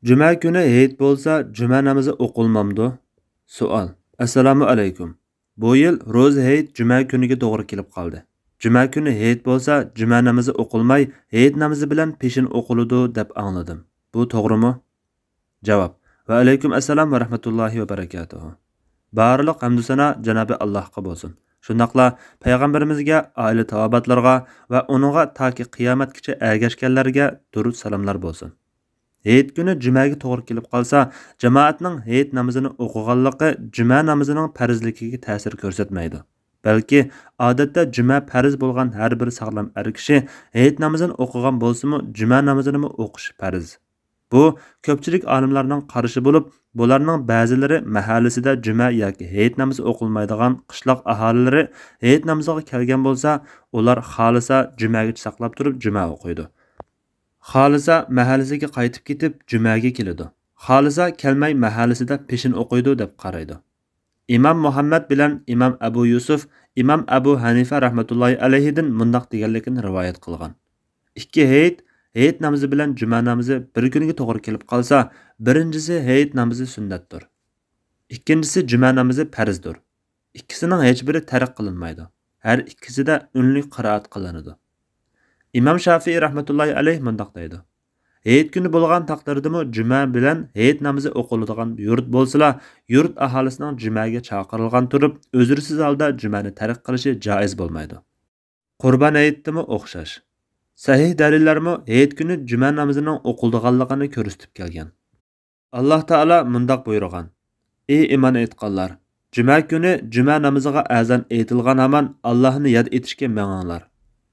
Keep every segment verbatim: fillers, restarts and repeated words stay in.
جۈمە كۈنى ھېيت بولسا، جۈمە نامىزى ئوقۇلمامدۇ؟ سوئال. ئەسسالامۇ ئەلەيكۇم. بۇ يىل روزا ھېيت جۈمە كۈنىگە توغرا كېلىپ قالدى. جۈمە كۈنى ھېيت بولسا، جۈمە نامىزى ئوقۇلماي، ھېيت نامىزى بىلەن پېشىن ئوقۇلىدۇ دەپ ئاڭلىدىم. بۇ توغرىمۇ؟ جاۋاب. ۋەئەلەيكۇم ئەسسالام ۋە رەھمەتۇللاھى ۋە بەرەكاتۇھۇ. بارلىق ھەمدۇسانا جانابى ئاللاھقا بولسۇن. شۇنداقلا پەيغەمبىرىمىزگە، ئائىلە تاۋابىئاتلىرىغا ۋە ئۇنىڭغا تاكى قىيامەتكىچە ئەگەشكەنلەرگە دۇرۇت سالاملار بولسۇن. ھېيت كۈنى جۈمەگە توغرا كېلىپ قالسا، جامائەتنىڭ ھېيت نامىزىنى ئوقۇغانلىقى جۈمە نامىزىنىڭ پەرزلىكىگە تەسىر كۆرسەتمەيدۇ. بەلكى ئادەتتە جۈمە پەرز بولغان ھەر بىر ساغلام ئەر كىشى ھېيت نامىزىنى ئوقۇغان بولسىمۇ، جۈمە نامىزىنىمۇ ئوقۇشى پەرز. بۇ كۆپچىلىك ئالىملارنىڭ قارىشى بولۇپ، بۇلارنىڭ بەزىلىرى مەھەللىسىدە جۈمە ياكى ھېيت نامىزى ئوقۇلمايدىغان قىشلاق ئاھالىلىرى ھېيت نامىزىغا كەلگەن بولسا، ئۇلار خالىسا جۈمەگىچە ساقلاپ تۇرۇپ جۈمە ئوقۇيدۇ. خالىسا مەھەللىسىگە قايتىپ كېتىپ جۈمەگە كېلىدۇ. خالىسا كەلمەي مەھەللىسىدە پېشىن ئوقۇيدۇ دەپ قارايدۇ. ئىمام مۇھەممەد بىلەن ئىمام ئەبۇ يۈسۈف ئىمام ئەبۇ ھەنىفە رەھمەتۇللاھى ئەلەيھىدىن مۇنداق دېگەنلىكىنى رىۋايەت قىلغان. ئىككى ھېيت، ھېيت نامىزى بىلەن جۈمە نامىزى بىر كۈنگە توغرا كېلىپ قالسا، بىرىنچىسى ھېيت نامىزى سۈننەتتۇر. ئىككىنچىسى جۈمە نامىزى پەرزدۇر. ئىككىسىنىڭ ھېچبىرى تەرك قىلىنمايدۇ. ھەر ئىككىسىدە ئۈنلۈك قىرائەت قىلىنىدۇ. ئىمام شافىئى رەھمەتۇللاھى ئەلەيھ مۇنداق دەيدۇ: ھېيت كۈنى بولغان تەقدىردىمۇ جۈمە بىلەن ھېيت نامىزى ئوقۇلىدىغان يۇرت بولسىلا، يۇرت ئاھالىسىنىڭ جۈمەگە چاقىرىلغان تۇرۇپ، ئۆزرىسىز ھالدا جۈمەنى تەرك قىلىشى جائىز بولمايدۇ. قۇربان ھېيتتىمۇ ئوخشاش. سەھىھ دەلىللەرمۇ ھېيت كۈنى جۈمە نامىزىنىڭ ئوقۇلىدىغانلىقىنى كۆرسىتىپ كەلگەن. ئاللاھ تائالا مۇنداق بۇيرۇغان: ئى ئىمان ئېيتقانلار! جۈمە كۈنى جۈمە نامىزىغا ئەزان ئېيتىلغان ھامان ئاللاھنى ياد ئېتىشكە مېڭىڭلار.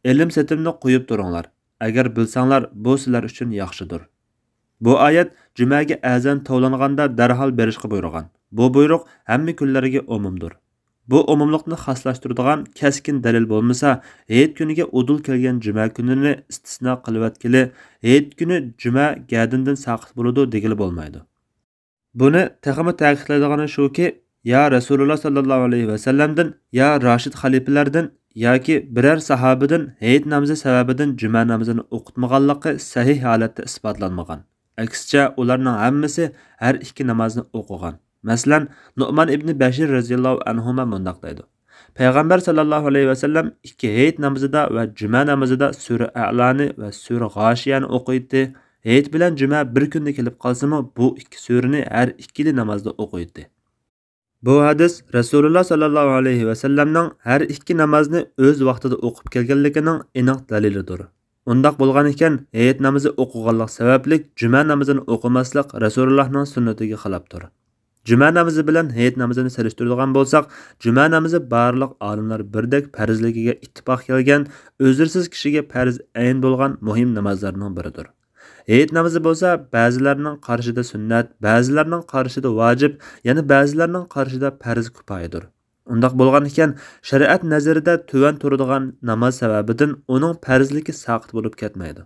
ئېلىم-سېتىمنى قويۇپ تۇرۇڭلار. ئەگەر بىلسەڭلار، بۇ سىلەر ئۈچۈن ياخشىدۇر. بۇ ئايەت جۈمەگە ئەزان توۋلانغاندا دەرھال بېرىشقا بۇيرۇغان. بۇ بۇيرۇق ھەممە كۈنلەرگە ئومۇمدۇر. بۇ ئومۇملۇقنى خاسلاشتۇرىدىغان كەسكىن دەلىل بولمىسا، ھېيت كۈنىگە ئۇدۇل كەلگەن جۈمە كۈنىنى ئىستىسنا قىلىۋەتكىلى، ھېيت كۈنى جۈمە گەدىندىن ساقىت بولىدۇ دېگىلى بولمايدۇ. بۇنى تېخىمۇ تەكىتلەيدىغىنى شۇكى، يا رەسۇلۇللا ساللاللاھۇ ئەلەيھى ۋەسەللەمدىن، يا راشىد خەلىپىلەردىن ياكى بىرەر ساھابىدىن ھېيت نامىزى سەۋەبىدىن جۈمە نامىزىنى ئوقۇتمىغانلىقى سەھىھ ھالەتتە ئىسپاتلانمىغان. ئەكسىچە، ئۇلارنىڭ ھەممىسى ھەر ئىككى نامازنى ئوقۇغان. مەسىلەن، نۇئمان ئىبنى بەشىر رەزىياللاھۇ ئەنھۇما مۇنداق دەيدۇ: پەيغەمبەر ساللاللاھۇ ئەلەيھى ۋەسەللەم ئىككى ھېيت نامىزىدا ۋە جۈمە نامىزىدا سۈرە ئەلانى ۋە سۈرە غاشىيەنى ئوقۇيتتى. ھېيت بىلەن جۈمە بىر كۈندە كېلىپ قالسىمۇ، بۇ ئىككى سۈرىنى ھەر ئىككىلى نامازدا ئوقۇيتتى. بۇ ھەدىس رەسۇلۇللا ساللاللاھۇ ئەلەيھى ۋەسەللەمنىڭ ھەر ئىككى نامازنى ئۆز ۋاقتىدا ئوقۇپ كەلگەنلىكىنىڭ ئېنىق دەلىلىدۇر. ئۇنداق بولغانىكەن، ھېيت نامىزى ئوقۇغانلىق سەۋەبلىك جۈمە نامىزىنى ئوقۇماسلىق رەسۇلۇللاھنىڭ سۈننىتىگە خىلاپتۇر. جۈمە نامىزى بىلەن ھېيت نامىزىنى سېلىشتۇرىدىغان بولساق، جۈمە نامىزى بارلىق ئالىملار بىردەك پەرزلىكىگە ئىتتىپاق كەلگەن، ئۆزرىسىز كىشىگە پەرز ئەين بولغان مۇھىم نامازلارنىڭ بىرىدۇر. ھېيت نامىزى بولسا بەزىلەرنىڭ قارىشىدا سۈننەت، بەزىلەرنىڭ قارىشىدا ۋاجىپ، يەنە بەزىلەرنىڭ قارىشىدا پەرز كۇپايىدۇر. ئۇنداق بولغانىكەن، شەرىئەت نەزىرىدە تۆۋەن تۇرىدىغان ناماز سەۋەبىدىن ئۇنىڭ پەرزلىكى ساقىت بولۇپ كەتمەيدۇ.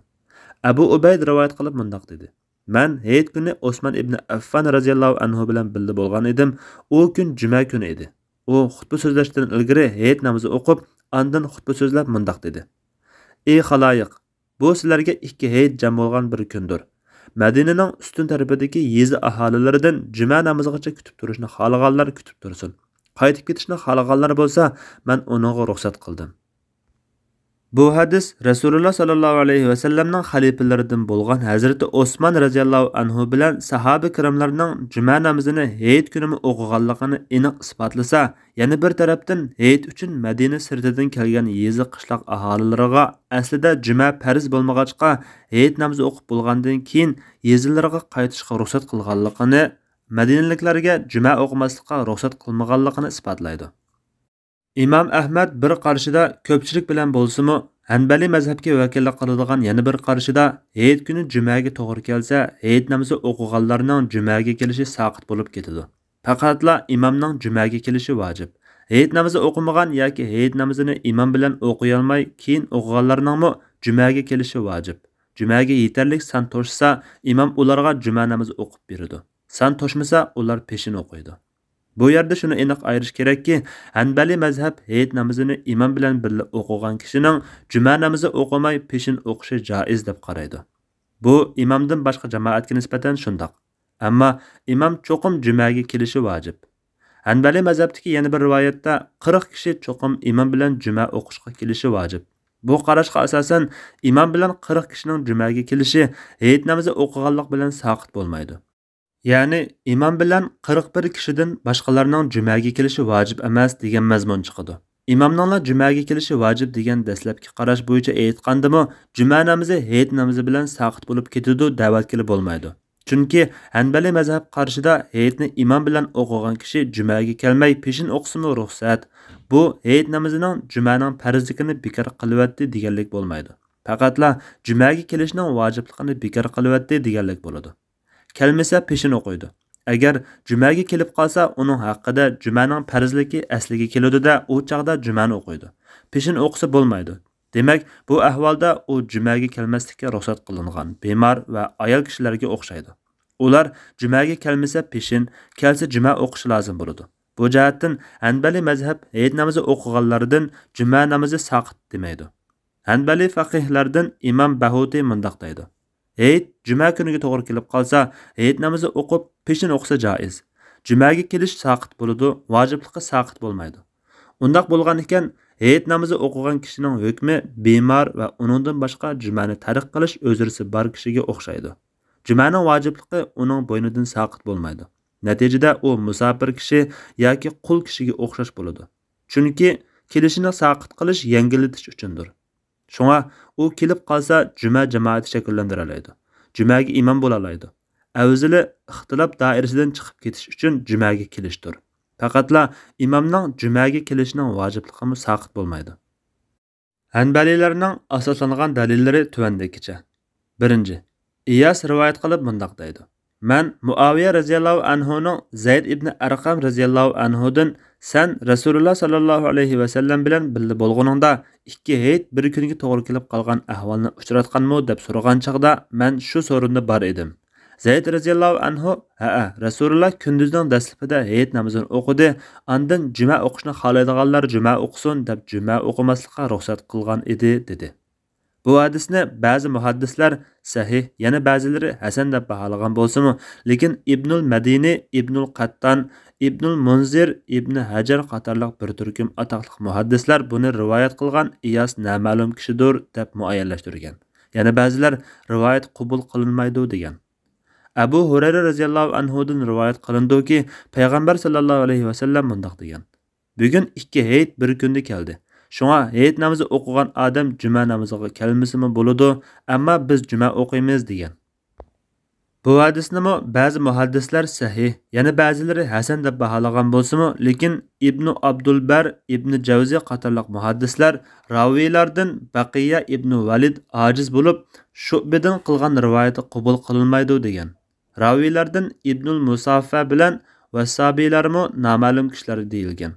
ئەبۇ ئۇبەيد رىۋايەت قىلىپ مۇنداق دېدى: مەن ھېيت كۈنى ئوسمان ئىبنى ئەففان رەزىياللاھۇ ئەنھۇ بىلەن بىللە بولغان ئىدىم. ئۇ كۈن جۈمە كۈنى ئىدى. ئۇ خۇتبە سۆزلەشتىن ئىلگىرى ھېيت نامىزى ئوقۇپ، ئاندىن خۇتبە سۆزلەپ مۇنداق دېدى: ئى خالايىق! بۇ سىلەرگە ئىككى ھېيت جەم بولغان بىر كۈندۇر. مەدىنىنىڭ ئۈستۈن تەرىپىدىكى يېزا ئاھالىلىرىدىن جۈمە نامىزىغىچە كۈتۈپ تۇرۇشنى خالىغانلار كۈتۈپ تۇرسۇن. قايتىپ كېتىشنى خالىغانلار بولسا، مەن ئۇنىڭغا رۇخسەت قىلدىم. بۇ ھەدىس رەسۇلۇللا ساللاللاھۇ ئەلەيھى ۋەسەللەمنىڭ خەلىپىلىرىدىن بولغان ھەزرىتى ئوسمان رەزىياللاھۇ ئەنھۇ بىلەن ساھابە كىراملارنىڭ جۈمە نامىزىنى ھېيت كۈنىمۇ ئوقۇغانلىقىنى ئېنىق ئىسپاتلىسا، يەنە بىر تەرەپتىن، ھېيت ئۈچۈن مەدىنە سىرتىدىن كەلگەن يېزا، قىشلاق ئاھالىلىرىغا ئەسلىدە جۈمە پەرز بولمىغاچقا، ھېيت نامىزى ئوقۇپ بولغاندىن كېيىن يېزىلىرىغا قايتىشقا رۇخسەت قىلغانلىقىنى، مەدىنىلىكلەرگە جۈمە ئوقۇماسلىققا رۇخسەت قىلمىغانلىقىنى ئىسپاتلايدۇ. ئىمام ئەھمەد بىر قارىشىدا كۆپچىلىك بىلەن بولسىمۇ، ھەنبەلىي مەزھەپكە ۋەكىللىك قىلىدىغان يەنە بىر قارىشىدا، ھېيت كۈنى جۈمەگە توغرا كەلسە، ھېيت نامىزى ئوقۇغانلارنىڭ جۈمەگە كېلىشى ساقىت بولۇپ كېتىدۇ. پەقەتلا ئىمامنىڭ جۈمەگە كېلىشى ۋاجىپ. ھېيت نامىزى ئوقۇمىغان ياكى ھېيت نامىزىنى ئىمام بىلەن ئوقۇيالماي كېيىن ئوقۇغانلارنىڭمۇ جۈمەگە كېلىشى ۋاجىپ. جۈمەگە يېتەرلىك سان توشسا، ئىمام ئۇلارغا جۈمە نامىزى ئوقۇپ بېرىدۇ. سان توشمىسا، ئۇلار پېشىن ئوقۇيدۇ. بۇ يەردە شۇنى ئېنىق ئايرىش كېرەككى، ھەنبەلىي مەزھەپ ھېيت نامىزىنى ئىمام بىلەن بىللە ئوقۇغان كىشىنىڭ جۈمە نامىزى ئوقۇماي پېشىن ئوقۇشى جائىز دەپ قارايدۇ. بۇ ئىمامدىن باشقا جامائەتكە نىسبەتەن شۇنداق. ئەمما ئىمام چوقۇم جۈمەگە كېلىشى ۋاجىپ. ھەنبەلىي مەزھەپتىكى يەنە بىر رىۋايەتتە قىرىق كىشى چوقۇم ئىمام بىلەن جۈمە ئوقۇشقا كېلىشى ۋاجىپ. بۇ قاراشقا ئاساسەن، ئىمام بىلەن قىرىق كىشىنىڭ جۈمەگە كېلىشى ھېيت نامىزى ئوقۇغانلىق بىلەن ساقىت بولمايدۇ. يەنى ئىمام بىلەن قىرىق بىر كىشىدىن باشقىلارنىڭ جۈمەگە كېلىشى ۋاجىپ ئەمەس دېگەن مەزمۇن چىقىدۇ. ئىمامنىڭلا جۈمەگە كېلىشى ۋاجىپ دېگەن دەسلەپكى قاراش بويىچە ئېيتقاندىمۇ، جۈمە نامىزى ھېيت نامىزى بىلەن ساقىت بولۇپ كېتىدۇ دەۋەتكىلى بولمايدۇ. چۈنكى ھەنبەلىي مەزھەپ قارىشىدا ھېيتنى ئىمام بىلەن ئوقۇغان كىشى جۈمەگە كەلمەي پېشىن ئوقۇسىمۇ رۇخسەت. بۇ ھېيت نامىزىنىڭ جۈمەنىڭ پەرزلىكىنى بىكار قىلىۋەتتى دېگەنلىك بولمايدۇ. پەقەتلا جۈمەگە كېلىشنىڭ ۋاجىپلىقىنى بىكار قىلىۋەتتى دېگەنلىك بولىدۇ. كەلمىسە پېشىن ئوقۇيدۇ. ئەگەر جۈمەگە كېلىپ قالسا، ئۇنىڭ ھەققىدە جۈمەنىڭ پەرزلىكى ئەسلىگە كېلىدۇ-دە، ئۇ چاغدا جۈمەنى ئوقۇيدۇ. پېشىن ئوقۇسا بولمايدۇ. دېمەك، بۇ ئەھۋالدا ئۇ جۈمەگە كەلمەسلىككە رۇخسەت قىلىنغان بىمار ۋە ئايال كىشىلەرگە ئوخشايدۇ. ئۇلار جۈمەگە كەلمىسە پېشىن، كەلسە جۈمە ئوقۇشى لازىم بولىدۇ. بۇ جەھەتتىن ھەنبەلىي مەزھەپ ھېيت نامىزى ئوقۇغانلاردىن جۈمە نامىزى ساقىت دېمەيدۇ. ھەنبەلىي فەقىھلەردىن ئىمام بەھۇتى مۇنداق دەيدۇ: ھېيت جۈمە كۈنىگە توغرا كېلىپ قالسا، ھېيت نامىزى ئوقۇپ، پېشىن ئوقۇسا جائىز. جۈمەگە كېلىش ساقىت بولىدۇ، ۋاجىپلىقى ساقىت بولمايدۇ. ئۇنداق بولغان ئىكەن، ھېيت نامىزى ئوقۇغان كىشىنىڭ ھۆكمى بىمار ۋە ئۇنىڭدىن باشقا جۈمەنى تەرك قىلىش ئۆزرىسى بار كىشىگە ئوخشايدۇ. جۈمەنىڭ ۋاجىپلىقى ئۇنىڭ بوينىدىن ساقىت بولمايدۇ. نەتىجىدە ئۇ مۇساپىر كىشى ياكى قۇل كىشىگە ئوخشاش بولىدۇ. چۈنكى كېلىشىنى ساقىت قىلىش يەڭگىللىتىش ئۈچۈندۇر. شۇڭا ئۇ كېلىپ قالسا، جۈمە جامائىتى شەكىللەندۈرەلەيدۇ. جۈمەگە ئىمام بولالايدۇ. ئەۋزىلى ئىختىلاپ دائىرىسىدىن چىقىپ كېتىش ئۈچۈن جۈمەگە كېلىشتۇر. پەقەتلا ئىمامنىڭ جۈمەگە كېلىشىنىڭ ۋاجىپلىقىمۇ ساقىت بولمايدۇ. ھەنبەلىيلەرنىڭ ئاساسلانغان دەلىللىرى تۆۋەندىكىچە. بىرىنچى، ئىياس رىۋايەت قىلىپ مۇنداق دەيدۇ: مەن مۇئاۋىيە رەزىياللاھۇ ئەنھۇنىڭ زەيد ئىبنى ئەرقەم رەزىياللاھۇ ئەنھۇدىن، سەن رەسۇلۇللا ساللاللاھۇ ئەلەيھى ۋەسەللەم بىلەن بىللە بولغىنىڭدا، ئىككى ھېيت بىر كۈنگە توغرا كېلىپ قالغان ئەھۋالنى ئۇچراتقانمۇ دەپ سورىغان چاغدا، مەن شۇ سورۇندا بار ئىدىم. زەيد رەزىياللاھۇ ئەنھۇ، ھەئە، رەسۇلۇللا كۈندۈزنىڭ دەسلىپىدە ھېيت نامىزىنى ئوقۇدى، ئاندىن جۈمە ئوقۇشنى خالايدىغانلار جۈمە ئوقۇسۇن دەپ جۈمە ئوقۇماسلىققا رۇخسەت قىلغان ئىدى، دېدى. بۇ ھەدىسنى بەزى مۇھەددىسلەر سەھىھ، يەنە بەزىلىرى ھەسەن دەپ باھالىغان بولسىمۇ، لېكىن ئىبنۇل مەدىنى، ئىبنۇل قەتتان، ئىبنۇل مۇنزىر، ئىبنى ھەجەر قاتارلىق بىر تۈركۈم ئاتاقلىق مۇھەددىسلەر بۇنى رىۋايەت قىلغان ئىياس نامەلۇم كىشىدۇر دەپ مۇئەييەنلەشتۈرگەن. يەنە بەزىلەر رىۋايەت قوبۇل قىلىنمايدۇ دېگەن. ئەبۇ ھۇرەيرە رەزىياللاھۇ ئەنھۇدىن رىۋايەت قىلىنىدۇكى، پەيغەمبەر ساللاللاھۇ ئەلەيھى ۋەسەللەم مۇنداق دېگەن: بۈگۈن ئىككى ھېيت بىر كۈندە كەلدى. شۇڭا ھېيت نامىزى ئوقۇغان ئادەم جۈمە نامىزىغا كەلمىسىمۇ بولىدۇ، ئەمما بىز جۈمە ئوقۇيمىز، دېگەن. بۇ ھەدىسنىمۇ بەزى مۇھەددىسلەر سەھىھ، يەنە بەزىلىرى ھەسەن دەپ باھالىغان بولسىمۇ، لېكىن ئىبنۇ ئابدۇلبەر، ئىبنى جەۋزى قاتارلىق مۇھەددىسلەر راۋىيلاردىن بەقىيە ئىبنى ۋەلىد ئاجىز بولۇپ، شۇئبىدىن قىلغان رىۋايىتى قوبۇل قىلىنمايدۇ، دېگەن. راۋىيلاردىن ئىبنۇل مۇسافە بىلەن ۋەسسابىيلارمۇ نامەلۇم كىشىلەر دېيىلگەن.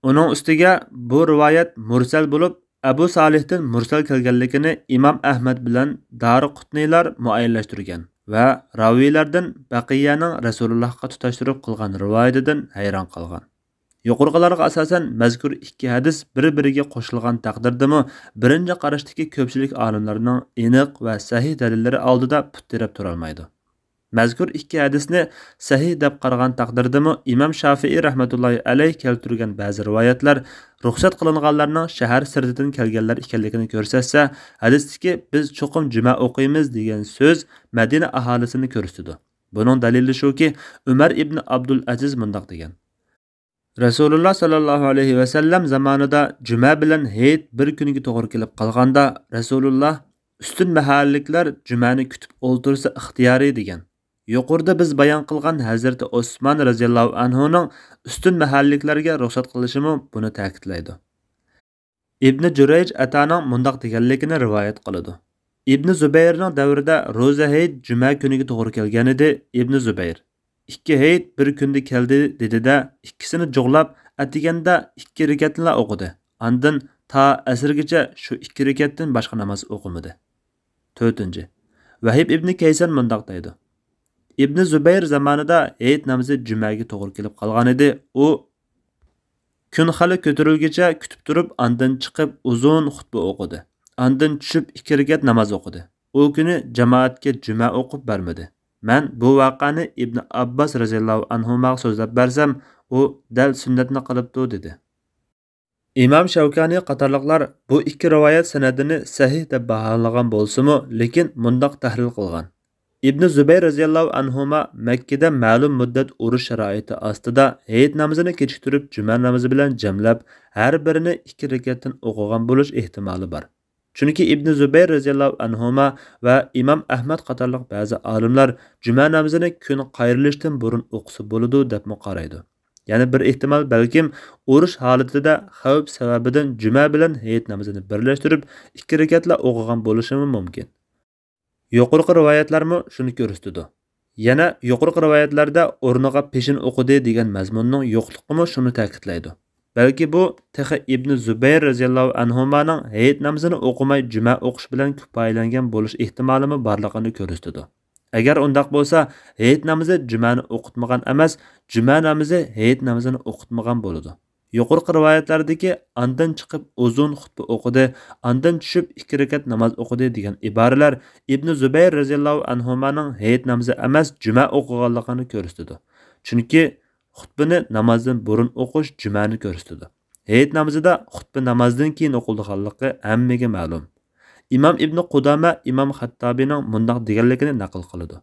ئۇنىڭ ئۈستىگە بۇ رىۋايەت مۇرسەل بولۇپ، ئەبۇ سالىھتىن مۇرسەل كەلگەنلىكىنى ئىمام ئەھمەد بىلەن دارىقۇتنىلار مۇئەييەنلەشتۈرگەن ۋە راۋىيلاردىن بەقىيەنىڭ رەسۇلۇللاھقا تۇتاشتۇرۇپ قىلغان رىۋايىتىدىن ھەيران قالغان. يۇقىرىقىلارغا ئاساسەن، مەزكۇر ئىككى ھەدىس بىر-بىرىگە قوشۇلغان تەقدىردىمۇ، بىرىنچى قاراشتىكى كۆپچىلىك ئالىملارنىڭ ئېنىق ۋە سەھىھ دەلىللىرى ئالدىدا پۇت تىرەپ تۇرالمايدۇ. مەزكۇر ئىككى ھەدىسنى سەھىھ دەپ قارىغان تەقدىردىمۇ، ئىمام شافىئى رەھمەتۇللاھى ئەلەيھ كەلتۈرگەن بەزى رىۋايەتلەر رۇخسەت قىلىنغانلارنىڭ شەھەر سىرتىدىن كەلگەنلەر ئىكەنلىكىنى كۆرسەتسە، ھەدىستىكى «بىز چوقۇم جۈمە ئوقۇيمىز» دېگەن سۆز مەدىنە ئاھالىسىنى كۆرسىتىدۇ. بۇنىڭ دەلىلى شۇكى، ئۆمەر ئىبنى ئابدۇلئەزىز مۇنداق دېگەن: رەسۇلۇللا ساللاللاھۇ ئەلەيھى ۋەسەللەم زامانىدا جۈمە بىلەن ھېيت بىر كۈنگە توغرا كېلىپ قالغاندا، رەسۇلۇللا «ئۈستۈن مەھەللىلىكلەر جۈمەنى كۈتۈپ ئولتۇرسا ئىختىيارىي» دېگەن. يۇقىرىدا بىز بايان قىلغان ھەزرىتى ئوسمان رەزىياللاھۇ ئەنھۇنىڭ ئۈستۈن مەھەللىلىكلەرگە رۇخسەت قىلىشىمۇ بۇنى تەكىتلەيدۇ. ئىبنى جۇرەيج ئاتانىڭ مۇنداق دېگەنلىكىنى رىۋايەت قىلىدۇ: ئىبنى زۇبەيرنىڭ دەۋرىدە روزا ھېيت جۈمە كۈنىگە توغرا كەلگەنىدى. ئىبنى زۇبەير، «ئىككى ھېيت بىر كۈندە كەلدى» دېدى-دە، ئىككىسىنى جۇغلاپ، ئەتىگەندە ئىككى رېكەتنىلا ئوقۇدى. ئاندىن تا ئەسىرگىچە شۇ ئىككى رېكەتتىن باشقا ناماز ئوقۇمىدى. تۆتىنچى، ۋەھىب ئىبنى كەيسان مۇنداق دەيدۇ: ئىبنى زۇبەير زامانىدا ھېيت نامىزى جۈمەگە توغرا كېلىپ قالغانىدى. ئۇ كۈن خېلى كۆتۈرۈلگىچە كۈتۈپ تۇرۇپ، ئاندىن چىقىپ ئۇزۇن خۇتبە ئوقۇدى. ئاندىن چۈشۈپ ئىككى رېكەت ناماز ئوقۇدى. ئۇ كۈنى جامائەتكە جۈمە ئوقۇپ بەرمىدى. مەن بۇ ۋەقەنى ئىبنى ئابباس رەزىياللاھۇ ئەنھۇماغا سۆزلەپ بەرسەم، ئۇ دەل سۈننەتنى قىلىپتۇ، دېدى. ئىمام شەۋكانىي قاتارلىقلار بۇ ئىككى رىۋايەت سەنەدىنى سەھىھ دەپ باھالىغان بولسىمۇ، لېكىن مۇنداق تەھلىل قىلغان: ئىبنى زۇبەير رەزىياللاھۇ ئەنھۇما مەككىدە مەلۇم مۇددەت ئۇرۇش شارائىتى ئاستىدا ھېيت نامىزىنى كېچىكتۈرۈپ، جۈمە نامىزى بىلەن جەملەپ، ھەر بىرىنى ئىككى رەكەتتىن ئوقۇغان بولۇش ئېھتىمالى بار. چۈنكى ئىبنى زۇبەير رەزىياللاھۇ ئەنھۇما ۋە ئىمام ئەھمەد قاتارلىق بەزى ئالىملار جۈمە نامىزىنى كۈن قايرىلىشتىن بۇرۇن ئوقۇسا بولىدۇ، دەپمۇ قارايدۇ. يەنە بىر ئېھتىمال، بەلكىم ئۇرۇش ھالىتىدە خەۋپ سەۋەبىدىن جۈمە بىلەن ھېيت نامىزىنى بىرلەشتۈرۈپ، ئىككى رەكەتلا ئوقۇغان بولۇشىمۇ مۇمكىن. يۇقىرىقى رىۋايەتلەرمۇ شۇنى كۆرسىتىدۇ. يەنە يۇقىرىقى رىۋايەتلەردە ئورنىغا پېشىن ئوقۇدى دېگەن مەزمۇننىڭ يوقلۇقىمۇ شۇنى تەكىتلەيدۇ. بەلكى بۇ تېخى ئىبنى زۇبەير رەزىياللاھۇ ئەنھۇمانىڭ ھېيت نامىزىنى ئوقۇماي جۈمە ئوقۇش بىلەن كۇپايىلەنگەن بولۇش ئېھتىمالىمۇ بارلىقىنى كۆرسىتىدۇ. ئەگەر ئۇنداق بولسا، ھېيت نامىزى جۈمەنى ئوقۇتمىغان ئەمەس، جۈمە نامىزى ھېيت نامىزىنى ئوقۇتمىغان بولىدۇ. يۇقىرىقى رىۋايەتلەردىكى «ئاندىن چىقىپ ئۇزۇن خۇتبە ئوقۇدى، ئاندىن چۈشۈپ ئىككى رەكەت ناماز ئوقۇدى» دېگەن ئىبارىلەر ئىبنى زۇبەير رەزىياللاھۇ ئەنھۇمانىڭ ھېيت نامىزى ئەمەس، جۈمە ئوقۇغانلىقىنى كۆرسىتىدۇ. چۈنكى خۇتبىنى نامازدىن بۇرۇن ئوقۇش جۈمەنى كۆرسىتىدۇ. ھېيت نامىزىدا خۇتبە نامازدىن كېيىن ئوقۇلىدىغانلىقى ھەممىگە مەلۇم. ئىمام ئىبنى قۇدامە، ئىمام خەتتابىنىڭ مۇنداق دېگەنلىكىنى نەقىل قىلىدۇ: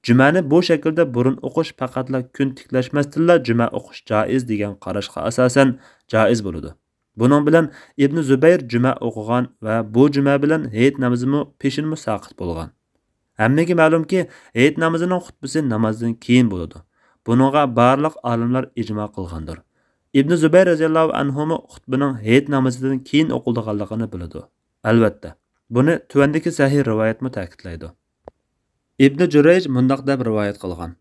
«جۈمەنى بۇ شەكىلدە بۇرۇن ئوقۇش پەقەتلا كۈن تىكلەشمەستىنلا جۈمە ئوقۇش جائىز دېگەن قاراشقا ئاساسەن جائىز بولىدۇ. بۇنىڭ بىلەن ئىبنى زۇبەير جۈمە ئوقۇغان ۋە بۇ جۈمە بىلەن ھېيت نامىزىمۇ پېشىنمۇ ساقىت بولغان.» ھەممىگە مەلۇمكى، ھېيت نامىزىنىڭ خۇتبىسى نامازدىن كېيىن بولىدۇ. بۇنىڭغا بارلىق ئالىملار ئىجما قىلغاندۇر. ئىبنى زۇبەير رەزىياللاھۇ ئەنھۇمۇ خۇتبىنىڭ ھېيت نامىزىدىن كېيىن ئوقۇلىدىغانلىقىنى بىلىدۇ. ئەلۋەتتە، بۇنى تۆۋەندىكى سەھىھ رىۋايەتمۇ تەكىتلەيدۇ. ئىبنى جۇرەيج مۇنداق دەپ رىۋايەت قىلغان: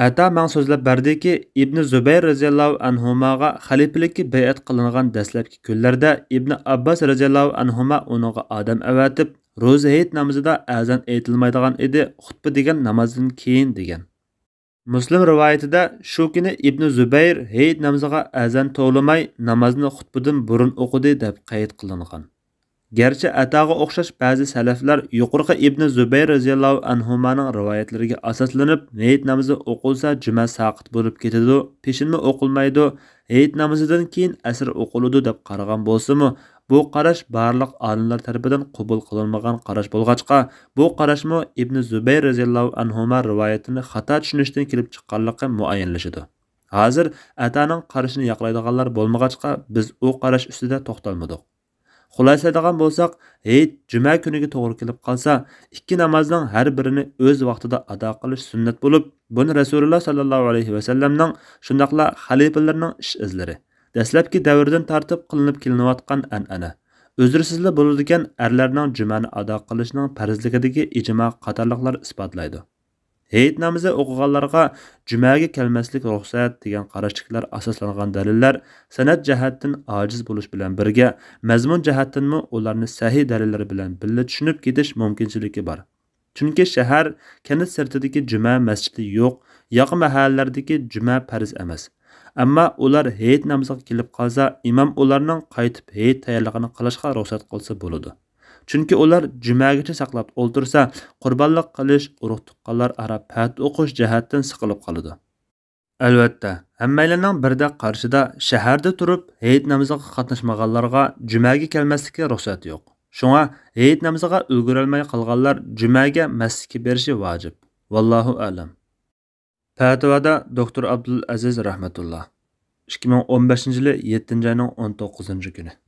ئەتا ماڭا سۆزلەپ بەردىكى، ئىبنى زۇبەير رەزىياللاھۇ ئەنھۇماغا خەلىپىلىككە بەيئەت قىلىنغان دەسلەپكى كۈنلەردە ئىبنى ئابباس رەزىياللاھۇ ئەنھۇما ئۇنىڭغا ئادەم ئەۋەتىپ، روزا ھېيت نامىزىدا ئەزان ئېيتىلمايدىغان ئىدى، خۇتبە دېگەن نامازدىن كېيىن، دېگەن. مۇسلىم رىۋايىتىدە شۇ كۈنى ئىبنى زۇبەير ھېيت نامىزىغا ئەزان توۋلىماي، نامازنى خۇتبىدىن بۇرۇن ئوقۇدى، دەپ قەيت قىلىنغان. گەرچە ئەتاغا ئوخشاش بەزى سەلەفلەر يۇقىرىقى ئىبنى زۇبەير رەزىياللاھۇ ئەنھۇمانىڭ رىۋايەتلىرىگە ئاساسلىنىپ، ھېيت نامىزى ئوقۇلسا جۈمە ساقىت بولۇپ كېتىدۇ، پېشىنمۇ ئوقۇلمايدۇ، ھېيت نامىزىدىن كېيىن ئەسىر ئوقۇلىدۇ دەپ قارىغان بولسىمۇ، بۇ قاراش بارلىق ئالىملار تەرىپىدىن قوبۇل قىلىنمىغان قاراش بولغاچقا، بۇ قاراشمۇ ئىبنى زۇبەير رەزىياللاھۇ ئەنھۇما رىۋايىتىنى خاتا چۈشىنىشتىن كېلىپ چىققانلىقى مۇئەييەنلىشىدۇ. ھازىر ئەتانىڭ قارىشىنى ياقلايدىغانلار بولمىغاچقا، بىز ئۇ قاراش ئۈستىدە توختالمىدۇق. خۇلاسىلەيدىغان بولساق، ھېيت جۈمە كۈنىگە توغرا كېلىپ قالسا، ئىككى نامازنىڭ ھەر بىرىنى ئۆز ۋاقتىدا ئادا قىلىش سۈننەت بولۇپ، بۇنى رەسۇلۇللا ساللاللاھۇ ئەلەيھى ۋەسەللەمنىڭ، شۇنداقلا خەلىپىلىرىنىڭ ئىش ئىزلىرى، دەسلەپكى دەۋردىن تارتىپ قىلىنىپ كېلىنىۋاتقان ئەنئەنە، ئۆزرىسىزلا بولىدىكەن، ئەرلەرنىڭ جۈمەنى ئادا قىلىشىنىڭ پەرزلىكىدىكى ئىجما قاتارلىقلار ئىسپاتلايدۇ. ھېيت نامىزى ئوقۇغانلارغا جۈمەگە كەلمەسلىك رۇخسەت دېگەن قاراشتىكىلەر ئاساسلانغان دەلىللەر سەنەد جەھەتتىن ئاجىز بولۇش بىلەن بىرگە، مەزمۇن جەھەتتىنمۇ ئۇلارنى سەھىھ دەلىللەر بىلەن بىللە چۈشىنىپ كېتىش مۇمكىنچىلىكى بار. چۈنكى شەھەر، كەنت سىرتىدىكى جۈمە مەسچىتى يوق، ياقا مەھەللىلەردىكى جۈمە پەرز ئەمەس. ئەمما ئۇلار ھېيت نامىزىغا كېلىپ قالسا، ئىمام ئۇلارنىڭ قايتىپ ھېيت تەييارلىقىنى قىلىشقا رۇخسەت قىلسا بولىدۇ. چۈنكى ئۇلار جۈمەگىچە ساقلاپ ئولتۇرسا، قۇربانلىق قىلىش، ئۇرۇق-تۇغقانلار ئارا پەتە ئوقۇش جەھەتتىن سىقىلىپ قالىدۇ. ئەلۋەتتە، ھەممەيلەننىڭ بىردەك قارىشىدا شەھەردە تۇرۇپ ھېيت نامىزىغا قاتناشمىغانلارغا جۈمەگە كەلمەسلىككە رۇخسەت يوق. شۇڭا ھېيت نامىزىغا ئۈلگۈرەلمەي قالغانلار جۈمەگە مەسچىتكە بېرىشى ۋاجىپ. ۋاللاھۇ ئەلەم. پەتىۋادا دوكتور ئابدۇلئەزىز رەھمەتۇللا. ئىككى مىڭ ئون بەشىنچى يىلى يەتتىنچى ئاينىڭ ئون توققۇزىنچى كۈنى.